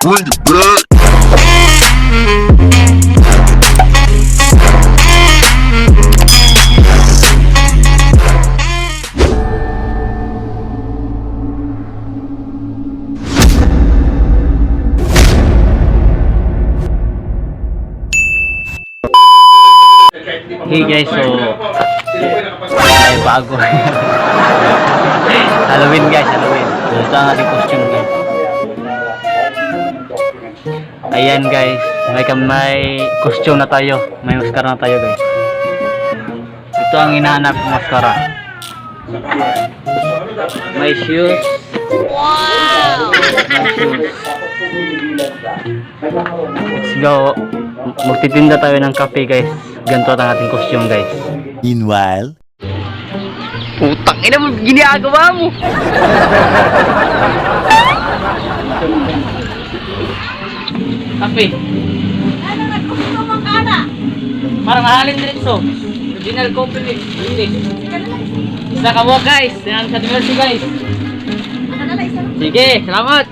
Bring it back. Hey guys, so may bago. Halloween guys, Halloween. So, ito ang ating costume, guys. Ayan guys, may costume na tayo. May mascara na tayo, guys. Ito ang hinahanap kong mascara. May shoes. Wow! May shoes. Let's go. Magtitinda tayo ng kape, guys. Ganito ang ating costume, guys. Meanwhile, Putang ina mo, ginagawa mo. Kape. Ano nagkusto mong kana? Parang mahalin diretso. Original coffee mix. Hindi. Isa ka mo, guys. Yan sa Mercy, guys. Ano na isa? Sige, salamat.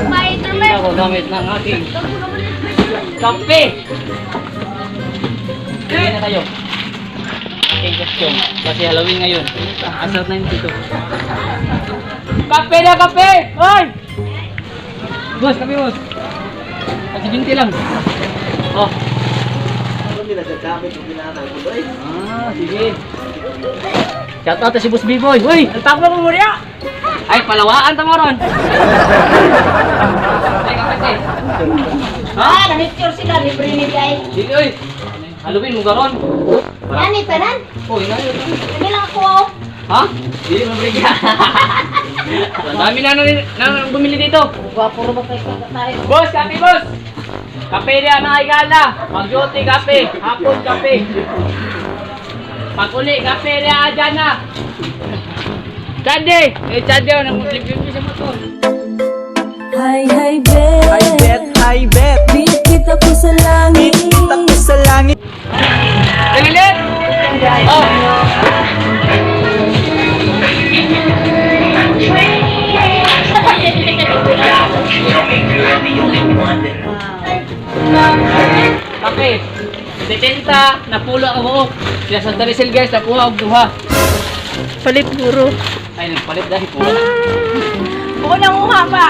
Spider-Man. Ako gamit ng aking kape. Sige na tayo. Aking costume. Kasi Halloween ngayon. Asal 92. Kape na kape! Hoy! Boss, kape, boss. Kasi 20 lang. Oh. Ah, sige. Shout out to si Boss B-Boy. Uy, ang tama mo muna. Ay, palawaan ta mo ron. Ay, kape te. Ha? Ah, na-picture sila libre ni Jai. Sige, oy. Halloween mo garon. Ani tanan? Oh, ina yun. Ano lang ako oh. Ha? Dili mo bigyan. Ang dami na, na, na bumili dito. Gwapo ro ba kay kaka tayo? Boss, kape boss. Kape niya mga igala. Pag-duty, kape. Hapon, kape. Pag-uli, kape niya dyan na. Chande! Eh, Chande, oh, nag-review sa motor. Hi, hi, Bet. Hi Bet, hi Bet. Bit ako sa langit. Kita ko sa langit. Tingilin! Oh! Kape. 70, napulo ang buok. Sila sa Darisel guys, nakuha og duha. Palit puro. Ay, nagpalit dahil po. Buko na uha pa.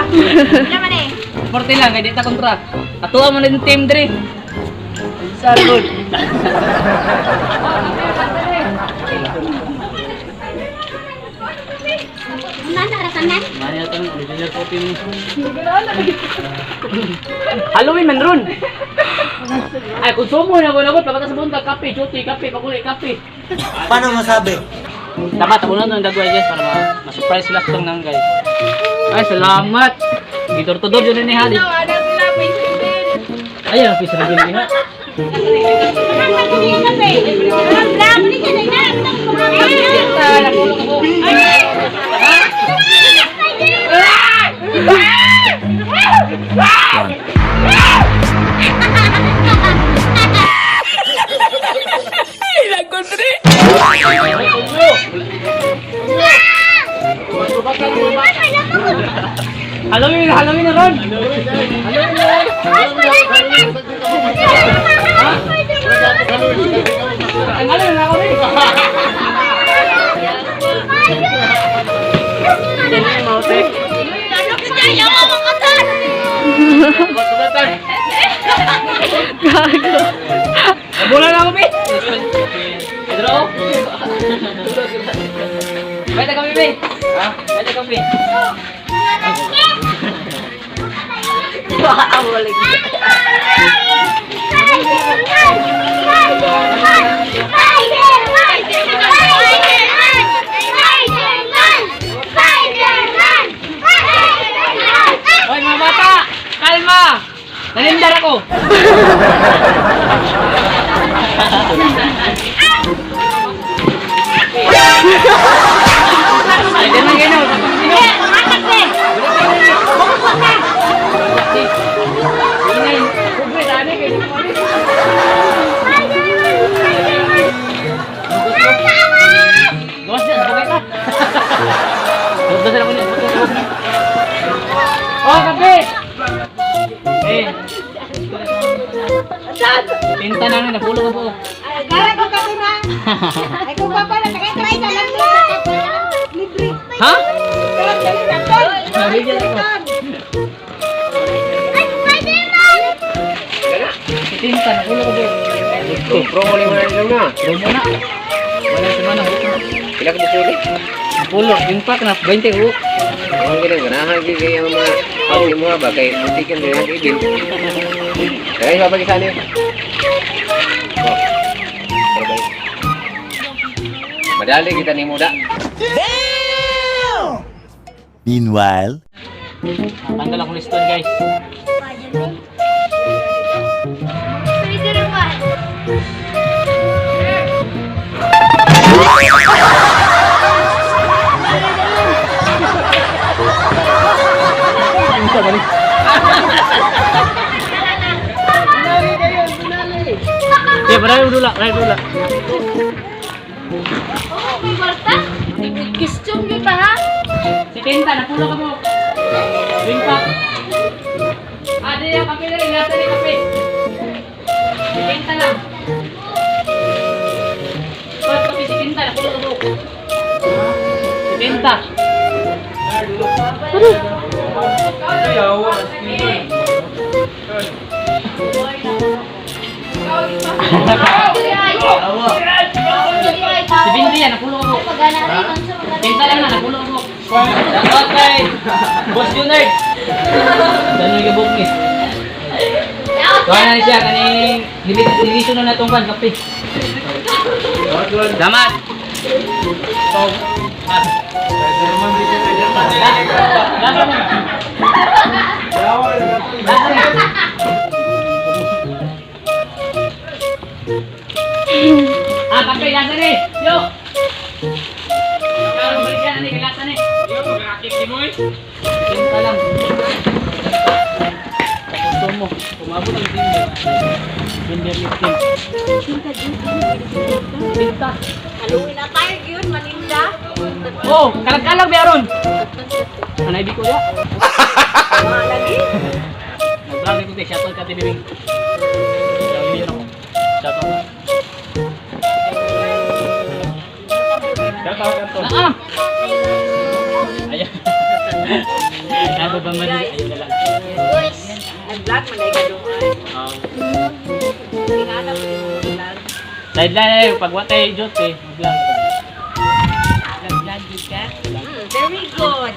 Naman eh. 40 lang, kay di ta kontra. Atuwa mo na yung team dre. Sa good. Nasa tanan? Mani na itong original copy mo. Halloween man ron. Ay, konsumo na ko na ko. Pagkata sa buntag, kape, duty, kape, paguli, kape. Paano masabi? Dapat ako na itong dagway guys para ma-surprise sila sa itong nang guys. Ay, salamat. Gitor-tudor yun ni Hadi. Ano sila Ay, ang pisa na din ha. Halloween, Halloween na ron. Halloween na ron. Ang alam na ako rin. Gago. Bola na ako, be. Pedro. Pwede kami, be. Ha? Pwede kami. Hoy, mga bata! Kalma! Nanindar ako! Ay, ganun, ganun. Inay, kubre, dami, kayo. Tinta na nga, napulo ka po. Gara ko kape na. Ay kung papa na kaya tayo sa langit. Libre. Ha? Pero dali na tol. Nabigyan ako. Ay, Spider-Man! Tinta, napulo ka po. Promo ni mga na. Promo na. Wala sa mana. Pila ka busuli? Napulo, yung pack na 20 ko. Ang ganun, ganahan gyud kay ang mga pag mo ba kay muntikan din ang ibil. Kaya sa pag sana. Oh. Pero ba? Madali kita ni muda. Meanwhile. Tanggal akong liston, guys. Spider-Man. Spider-Man. Eh, marami dula, marami dula. Oh, may kwarta? Costume yun pa ha? Si Tinta, napulo ka mo. Drink pack. Ah, di yan, kape na rin. Lasa na yung kape. Si Tinta lang. Ba't kape si Tinta, napulo ka mo. Si Tinta. Si Binti yan, napulo ka mo. Pagana rin, ang sa magana. Tinta lang na, napulo ka mo. Shoutout kay Boss Junard. Ganun yung book ni. Kuha na siya, kaning niliso na natong kan, kape. Salamat! Lasa mo. Lasa mo. Ah, kape, lasa ni! Yo! Karon balikan ani kay lasa ni. Yo, magakit si Moy. Tinta lang. Gusto mo, umabot ang timber. Timber lifting. Tinta. Haluin na tayo yun, maninda. Oh, kalag-kalag meron. Anay di ko ya. Mga lagi. Nag-vlog ko kay shoutout ka TV Wing. Shoutout ako. Shoutout. Shoutout ka. Ah! Ayan. Nabo ba man? Ayun na lang. Boys. Nag-vlog man ay kadungan. Tinganap ko yung vlog. Sideline eh, pag watay jot eh, mag-vlog. Nag-vlog yun ka? Very good.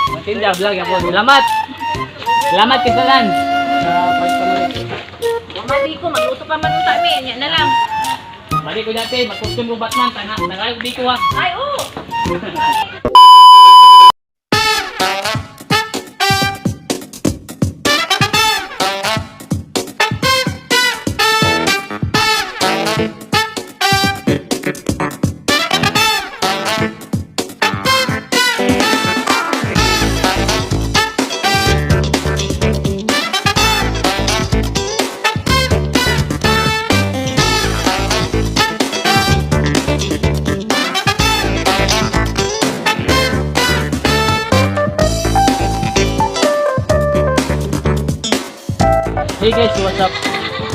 Matinda vlog ako. Salamat. Salamat kisalan. Mamali ko, magluto pa man unta mi. Nya na lang. Balik ko dati, mag-costume ko Batman, tanga, tanga ko biko ah. Ay, oh! Hey guys, what's up?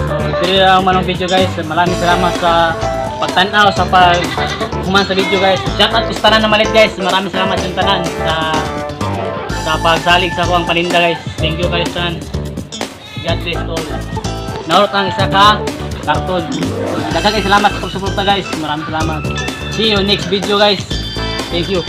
So, dili lang man ang video, guys. Maraming salamat sa pagtanaw, sa pag human sa video, guys. Shout out sa tanan na malit, guys. Maraming salamat sa tanan sa pagsalig sa kuang paninda, guys. Thank you guys tanan. God bless all. Naurot ang isa ka karton. Daghang salamat sa pagsuporta, guys. Maraming salamat. See you next video, guys. Thank you.